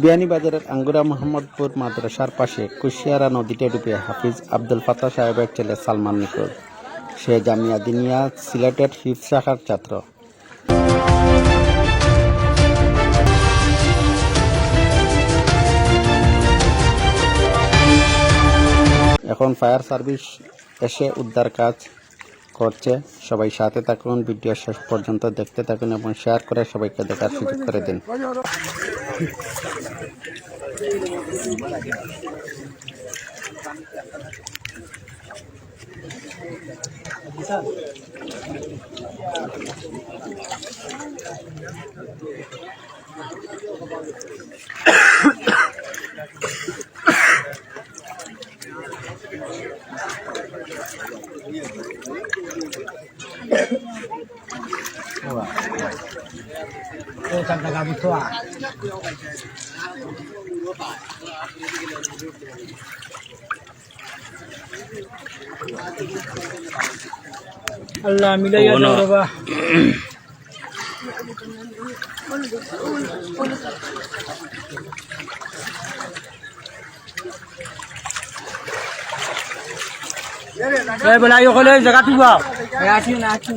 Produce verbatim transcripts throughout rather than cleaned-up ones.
বিয়ানীবাজারের আঙ্গুরা মোহাম্মদপুর মাদ্রাসার পাশে কুশিয়ারা নদীতে ডুবে হাফিজ আব্দুল ফাত্তাহ সাহেবের ছেলে সালমান নিখোঁজ। সে জামিয়া দিনিয়া সিলেটের হিফজ শাখার ছাত্র। এখন ফায়ার সার্ভিস এসে উদ্ধার কাজ করছে। সবাই সাথে থাকুন, ভিডিও শেষ পর্যন্ত দেখতে থাকুন এবং শেয়ার করে সবাইকে দেখার সুযোগ করে দিন। আল্লাহ, মিলাইয়া দাও রে বা। এই বেলা, এই ওখানে জায়গা তুই বা। এই আছি না, আছি।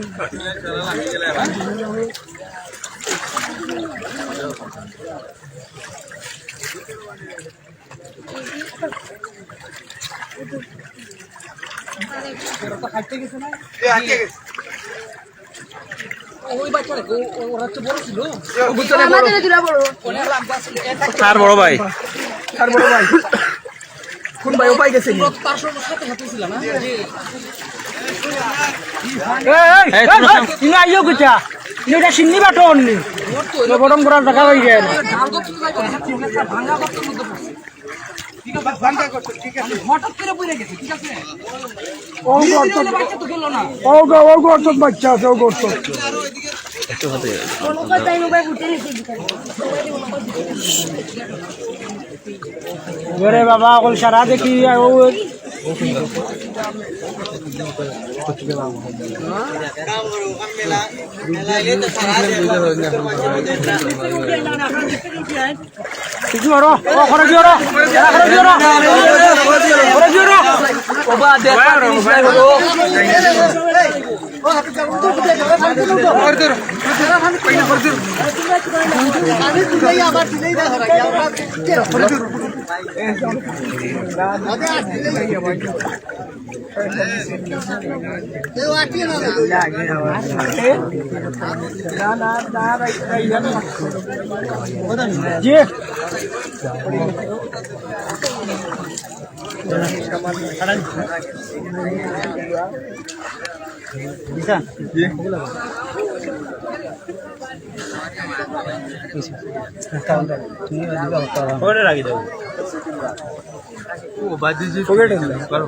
ওই বাচ্চাটা, ও, ও, ওরা তো বড় ছিল। আমাদের দুটা বড়। তার বড় ভাই। তার বড় ভাই। কোন ভাই? ও ভাই গেছে নি? তার সঙ্গে সাথে সাথে ছিল না? এই, এই, এই, এই, ইনো আইও কিতা? ইনো এটা সিন্নি বাটন নি। ওর তো তো গরম করার দেখা হয়ে গেল। ঢাল করতে তো যাইবো না, ভাঙা করতে তো। ঠিক আছে, ভাঙা করতে, ঠিক আছে। হঠাৎ করে পড়ে গেছে, ঠিক আছে? ও ধীরে ধীরে গর্ত, ওদের বাচ্চা তো গেল না। ও গ-, ও গর্তত বাচ্চা আছে, ও গর্তত। ওরে বাবা, অকল সারা দেখি, ও কিছু করো, ও, খরচ করো, খরচ করো, খরচ করো। ও বা, দেখ, জি। ওরে রাখি দাও। ও, বাদ দিয়ে যে পকেটে না। করো।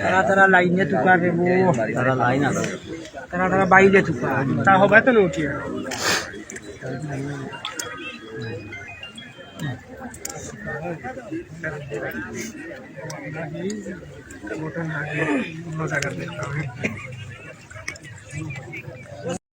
তারা, তারা লাইনে তুকার রে বো। তারা লাইন আছে। তারা, তারা বাইরে তুকার। তা হবে তো না উঠিয়া।